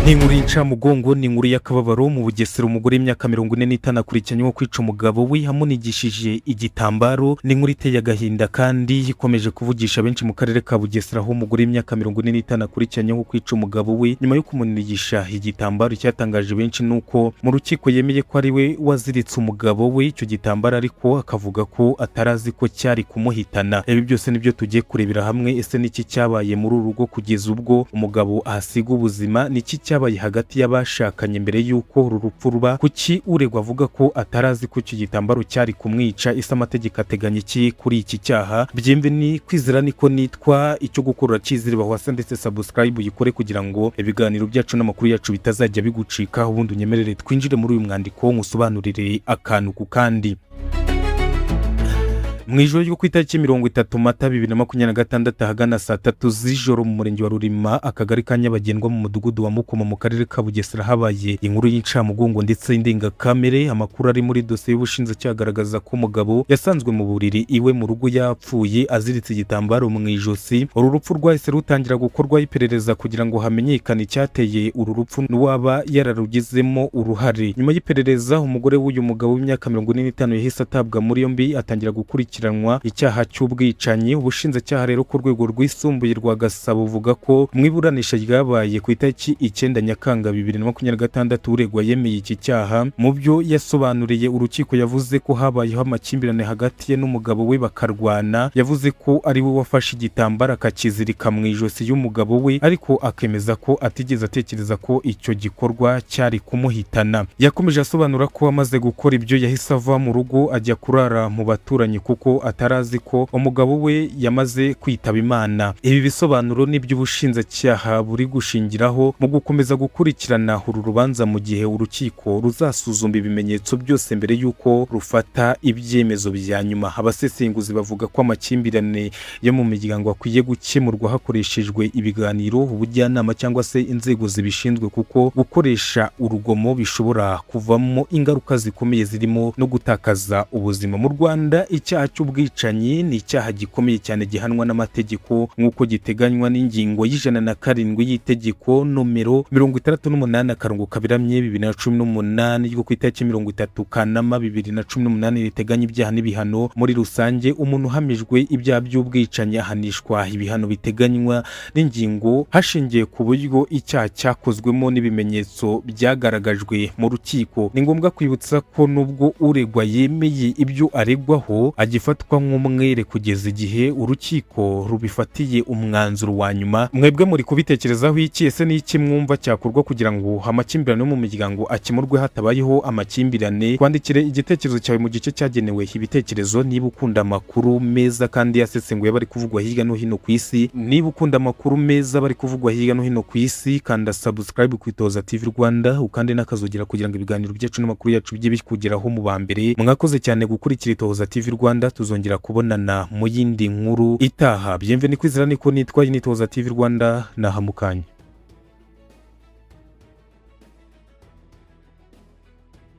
Ni inkuru y'incamugongo, ni inkuru y'akababaro. Mu Bugesera, umugore w'imyaka 45 akurikiranyweho kwica umugabo we amunigishije igitambaro. Ni inkuru iteye agahinda kandi ikomeje kuvugisha benshi mu karere ka Bugesera, aho umugore w'imyaka 45 akurikiranyweho kwica umugabo we nyuma yo kumunigisha igitambaro. Cyatangaje benshi ni uko mu rukiko yemeye ko ari we waziritse umugabo we icyo gitambaro, ariko akavuga ko atarazi ko cyari kumuhitana. Ibi byose nibyo tugiye kurebera hamwe. Ese niki cyabaye muri uru rugo kugeza ubwo umugabo ahasiga ubuzima? Niki cyabaye hagati y'abashakanye mbere y'uko uru rupfu ruba? Kuki uregwa avuga ko atarazi ko icyo gitambaro cyari kumwica? Ese amategeko ateganya iki kuri iki cyaha? Byemve ni Kwizera niko nitwa. Icyo gukora cyizere bahwasa ndetse subscribe uyikore kugira ngo ibiganiro byacu n'amakuru yacu bitazajya bigucika. Ubundi unyemerere twinjire muri uyu mwandiko, nkusobanurire akantu ku kandi. Mu ijoro ryo ku itariki 30 Mata 2026, ahagana saa 3 z'ijoro, mu murenge wa Rurima, akagari ka Nyabagendwa, mu mudugudu wa Mukoma, mu karere ka Bugesera, habaye inkuru y'incamugongo ndetse indengakamere. Amakuru ari muri dosiye y'ubushinjacyaha agaragaza ko umugabo yasanzwe mu buriri iwe mu rugo yapfuye, aziritse igitambaro mu ijosi. Uru rupfu rwahise rutangira gukorwaho iperereza kugira ngo hamenyekane icyateye uru rupfu n'uwaba yararugizemo uruhare. Nyuma y'iperereza, umugore w'uyu mugabo w'imyaka 45 yahise atabwa muri yombi, atangira gukurikiranwa icyaha cy'ubwicanyi. Ubushinjacyaha rero ku rwego rwisumbuye rwa Gasabo buvuga ko mu iburanisha ryabaye ku itariki 9 Nyakanga 2026, uregwa yemeye iki cyaha. Mu byo yasobanuriye urukiko, yavuze ko habayeho amakimbirane hagati ye n'umugabo we, bakarwana. Yavuze ko ari we wafashe igitambaro akakizirika mu ijosi y'umugabo we, ariko akemeza ko atigeze atekereza ko icyo gikorwa cyari kumuhitana. Yakomeje asobanura ko amaze gukora ibyo yahise ava mu rugo, ajya kurara mu baturanyi, kuko atarazi ko umugabo we yamaze kwitaba Imana. Ibi bisobanuro ni by'ubushinjacyaha buri gushingiraho mu gukomeza gukurikirana uru rubanza, mu gihe urukiko ruzasuzuma ibimenyetso byose mbere y'uko rufata ibyemezo bya nyuma. Abasesenguzi bavuga ko amakimbirane yo mu miryango akwiye gukemurwa hakoreshejwe ibiganiro, ubujyanama cyangwa se inzego zibishinzwe, kuko gukoresha urugomo bishobora kuvamo ingaruka zikomeye zirimo no gutakaza ubuzima. Mu Rwanda, icyaha cy'ubwicanyi ni icyaha gikomeye cyane gihanwa n'amategeko, nk'uko giteganywa n'ingingo ya 107 y'itegeko nomero 68/2018 ryo ku itariki 30 Kanama 2018, riteganya ibyaha n'ibihano muri rusange. Umuntu uhamijwe ibyaha by'ubwicanyi ahanishwa ibihano biteganywa n'ingingo, hashingiwe ku buryo icyaha cyakozwemo n'ibimenyetso byagaragajwe mu rukiko. Ni ngombwa kwibutsa ko nubwo uregwa yemeye ibyo aregwaho, agifatwa nk'umwere kugeza igihe urukiko rubifatiye umwanzuro wa nyuma. Mwebwe muri kubitekerezaho iki? Ese ni iki mwumva cyakorwa kugira ngo amakimbirane yo mu miryango akemurwe hatabayeho amakimbirane? Twandikire igitekerezo cyawe mu gice cyagenewe ibitekerezo. Niba ukunda amakuru meza kandi yasesenguye bari kuvugwa hirya no hino ku isi, niba ukunda amakuru meza bari kuvugwa hirya no hino ku isi, kanda subscribe ku Itoza TV Rwanda, ukande n'akazogera kugira ngo ibiganiro byacu n'amakuru yacu bijye bikugeraho mu ba mbere. Mwakoze cyane gukurikira Itoza TV Rwanda. Tuzongera kubonana mu yindi nkuru itaha. Byemve ni Kwizera niko nitwa. Iyi ni Itoza TV Rwanda, nahamukanya.